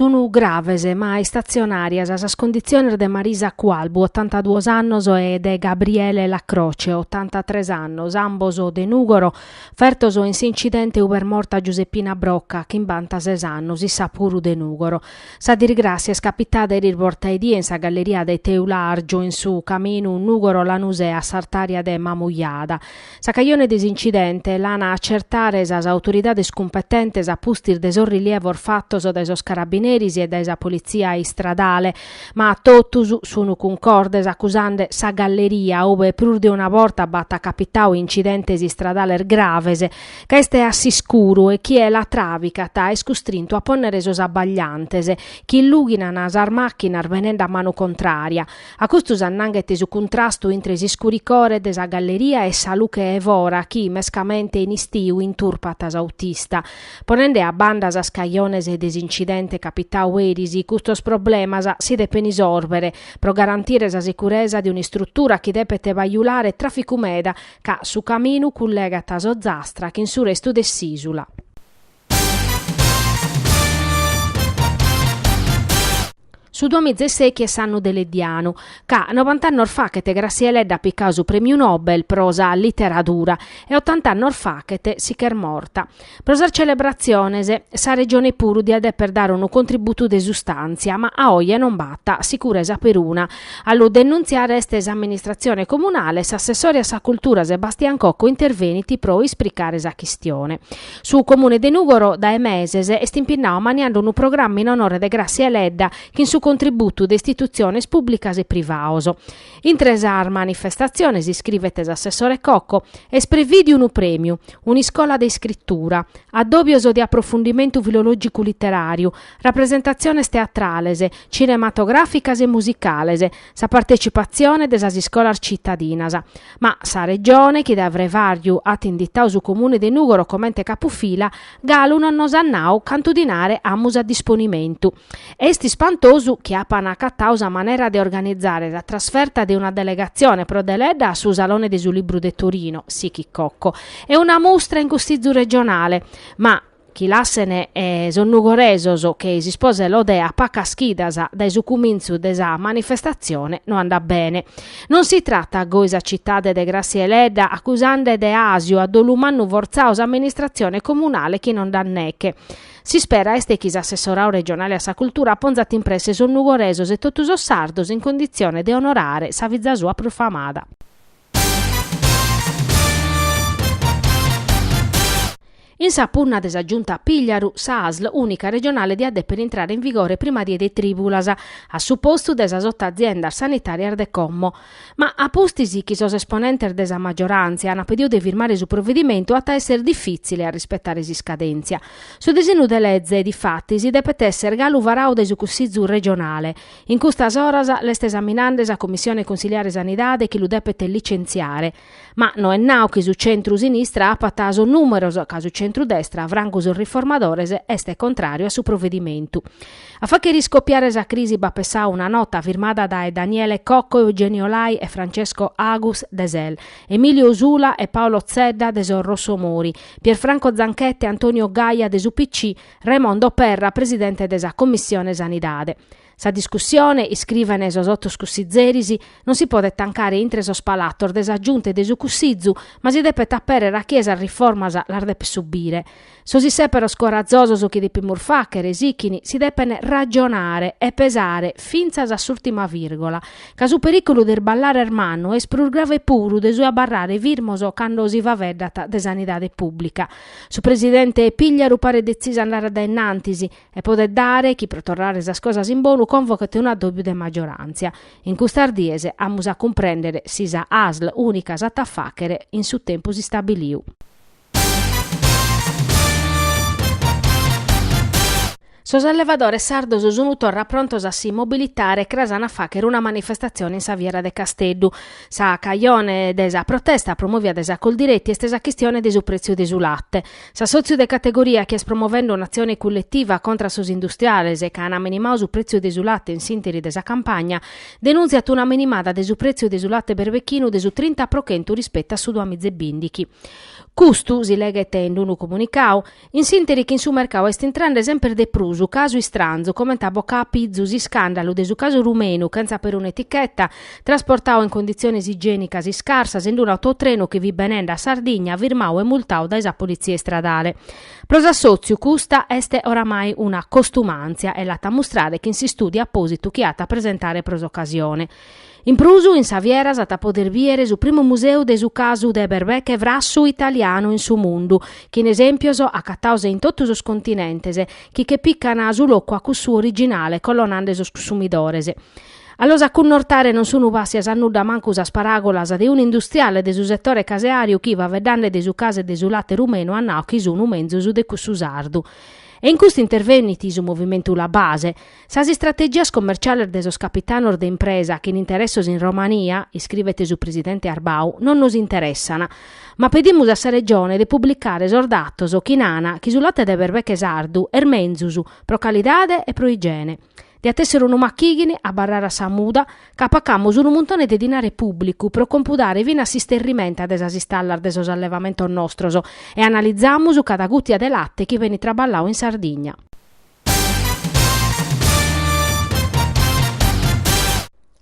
Sunu graves ma istatzionàrias sas conditziones de Marisa Cualbu, otantaduos annos, e de Gabriele La Croce, otantatres annos, ambos de Nùgoro, fertos in s'incidente ube est morta Giuseppina Brocca, chimbantases annos, issa puru de Nùgoro. Sa disgràssia est capitada eris bortaedie in sa galleria de Teulàrgiu, in su caminu Nùgoro-Lanusè a s'artària de Mamujada. Sa cajone de s'incidente l'an a acertare sas autoridades cumpetentes a pustis de sos rilievos fatos dae sos carabineris e dae sa politzia istradale, ma totus sun cuncordes acusande sa galleria ube prus de una borta b'at capitadu incidentes istradales graves, ca est a s'iscuru e chie la tràvicat est custrintu a pònnere sos abbagliantes chi illùghinan sas màchinas benende a manu contrària. A custu s'annanghet su cuntrastu intre s'iscuricore de sa galleria e sa luche 'e fora chi, mescamente in istiu, inturpat s'autista. Ponende a banda sas cajones de s'incidente capitadu eris, custos problemas si depen isòrbere pro garantire sa sicuresa de un'istrutura chi depet bajulare tràficu meda ca su caminu cullegat s'Ozastra chin su restu de s'ìsula. Su duamiza e sèichi est s'annu deleddianu, ca nobant'annos fachet Grassia Deledda at picadu su prèmiu Nobel pro sa literadura e otant'annos fachet si ch'est morta. Pro sas celebratziones sa Regione puru diat deper dare unu contributu de sustàntzia, ma a oje non b'at sicuresa peruna. A lu denuntziare est s'amministratzione comunale e s'assessore a sa cultura Sebastian Cocco intervenit pro ispricare sa chistione. Su Comune de Nùgoro dae meses est impinnadu ammaniende unu programma in onore de Grassia Deledda chin su contributu de istitutziones pùblicas e privados. Intre sas manifestatziones, iscrivet s'assessore Cocco, est prevìdiu unu prèmiu, un'iscola de iscritura, addòbios de aprofundimentu filològicu literàriu, rapresentatziones teatrales, cinematogràficas e musicales, sa partecipatzione de sas iscolas citadinas. Ma sa Regione, chi dae frevàrgiu at inditadu su Comune de Nùgoro comente capufila, galu non nos at nadu cantu dinare amus a disponimentu. Est ispantosu chi apan acatadu sa manera de organizare sa trasferta de una delegatzione pro Deledda a su Salone de su Libru de Torino, sichit Cocco, e una mustra in Cussizu regionale, ma chi lassen sos nugoresos che s'isposa 'e Lodè a pacas chidas dae su cumintzu de sa manifestatzione no andat bene. Non si tratat goi sa citade de Grassia Deledda acusande de àsiu a dolu mannu fortzadu s'amministratzione comunale chi non nd'at neche. S'ispera est chi s'assessoradu regionale a sa cultura ponzat in presse sos nugoresos e totu sos sardos in conditzione de onorare sa fiza sua prus famada. In sa punna de sa Giunta Pigliaru, sa ASL ùnica regionale diat dèpere intrare in vigore prima die de trìbulas, a su postu de sas oto aziendas sanitàrias de como. Ma a pustis chi sos esponentes de sa magioràntzia ant pedidu de firmare su provedimentu at a èssere difìtzile a rispetare s'iscadèntzia. Su disinnu de leze, difatis, depet èssere galu varadu dae su Cussizu regionale. In custas oras l'est esaminende sa Commissione Consiliare Sanidade chi lu depet licentziare. Ma no est nau chi su centru-sinistra apat sos nùmeros, ca su centru-destra, francu sos riformadores, est contràriu a su provedimentu. A fàghere iscopiare sa crisi b'at pessadu una nota firmada dae Daniele Cocco, Eugenio Lai e Francesco Agus de SEL, Emilio Usula e Paolo Zedda de sos Rossomori, Pierfranco Zanchetta e Antonio Gaia de su PC, Raimondo Perra, presidente de sa Commissione Sanidade. Sa discussione, iscriven sos otos cussizeris, non si podet tancare intre sos palatos de sa Giunta e de su Cussizu, ma si depet apèrrere a chie sas riformas las depet subire. Sos issèperos corazosos chi depimus fàghere, sichin, si depen ragionare e pesare fintzas a s'ùrtima vìrgola, ca su perìculu de isballare est mannu e est prus grave puru de su 'e abarrare firmos cando si faeddat de sanidade pùblica. Su presidente Pigliaru paret detzisu a andare a dae innantis e podet dare chi pro torrare sas cosas in bonu convochet un'addòbiu de maggioràntzia. In custas dies amus a cumprèndere si sa ASL ùnica s'at a fàghere in su tempus istabiliu. Sos allevadores sardos sunt torra prontos a si mobilitare e cras an a fàghere una manifestatzione in sa fiera de Casteddu. Sa cajone de sa protesta promòvia dae sa Coldiretti est sa chistione de su prètziu de su late. S'assòtziu de categoria chi est promovende un'atzione culletiva contra a sos industriales ca an minimadu su prètziu de su late in s'ìnteri de sa campagna, denùntziat una minimada de su prètziu de su late berbechinu de su trinta pro chentu rispetu a su duamiza e bìndighi. Custu, si leghet in unu comunicadu, In s'ìnteri chi in su mercadu est intrende semper de prus. su casu istranzu comente at bocau a pizu s'iscàndalu de su casu rumenu chentza peruna eticheta, trasportau in conditziones igienicas iscarsas in unu autotrenu chi fit benende a Sardigna firmau e multau dae sa politzia istradale. Pro s'assòtziu custa est oramai una costumàntzia e l'at a mustrare chin s'istùdiu apòsitu chi at a presentare pro s'ocasione. In prus, in sa fiera s'at a poder bìere su primu museu de su casu de berbeche frassu italianu in su mundu, chin esèmpios acatados in totu sos continentes, chi che pican su locu a cussu originale collonande sos cussumidores. A los acunnortare non sunu passias a nudda mancu sas paràgulas de un'industriale de su setore caseàriu chi, faeddande de su casu e de su late rumenu, at nau chi sunu menzus de cussu sardu. E in custu intervenit su movimentu La Base. Sas istrategias commerciales de sos capitanos de impresa chin interessos in Romania, iscrivet su presidente Arbau, non nos interessan. Ma pedimus a sa Regione de publicare sos datos chi nan chi su late de berbeche sardu est menzus pro calidade e pro igiene. Diat èssere unu machìghine abarrare a sa muda, ca pacamus unu muntone de dinare pùblicu pro compudare finas s'isterrimenta de sas istallas de sos allevamentos nostros e analizamus cada gùtia de late chi benit traballadu in Sardigna.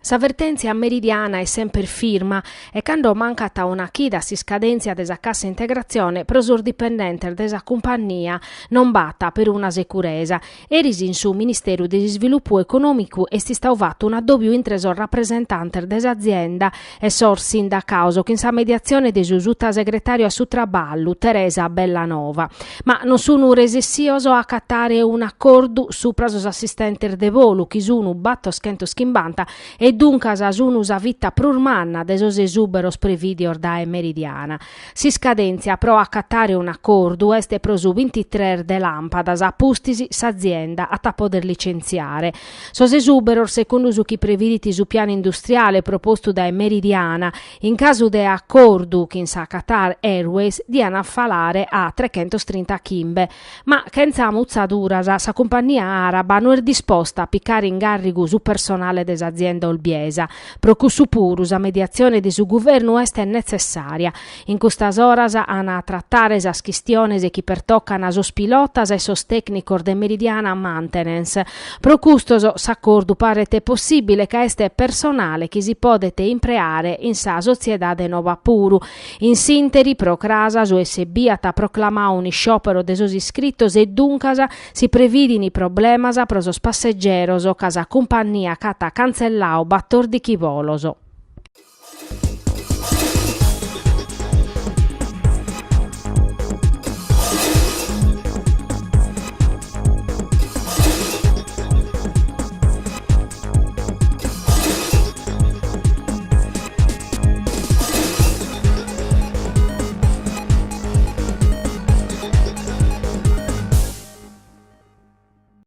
Sa vertèntzia meridiana est semper firma e cando mancat una chida a s'iscadèntzia de sa cassa integratzione pro sos dipendentes de sa cumpannia non b'at peruna securesa. Eris in su Ministeru de s'Isvilupu Econòmicu est istadu fatu un'addòbiu intre sos rapresentantes de s'azienda e sos sindacados chin sa mediatzione de su sutasegretàriu a su Traballu Teresa Bellanova. Ma non sun resessios a acatare un'acordu supra sos assistentes de bolu chi sun battoschentochimbanta e duncas sun sa fita prus manna de sos esùberos prevìdios dae Meridiana. S'iscadèntzia pro acatare un'acordu est pro su bintitres de làmpadas, a pustis s'azienda at a poder licentziare. Sos esùberos, segundu su chi previdit su pianu industriale propostu dae Meridiana, In casu de acordu chin sa Qatar Airways diant falare a trechentostrintachimbe. Ma chentza mutzaduras sa cumpannia araba no est disposta a picare in gàrrigu su personale de s'azienda olbiesa. Pro cussu puru sa mediatzione de su guvernu est netzessària. In custas oras an a tratare sas chistiones chi pertocan sos pilotas e sos tècnicos de Meridiana Maintenance. Pro custos s'acordu paret possìbile ca est personale chi si podet impreare in sa sotziedade noba puru. In s'ìnteri, pro cras, s'USB at proclamadu un'isciòpero de sos iscritos e duncas si previdint problemas pro sos passegeros ca sa cumpannia ch'at cantzelladu batòrdighi bolos.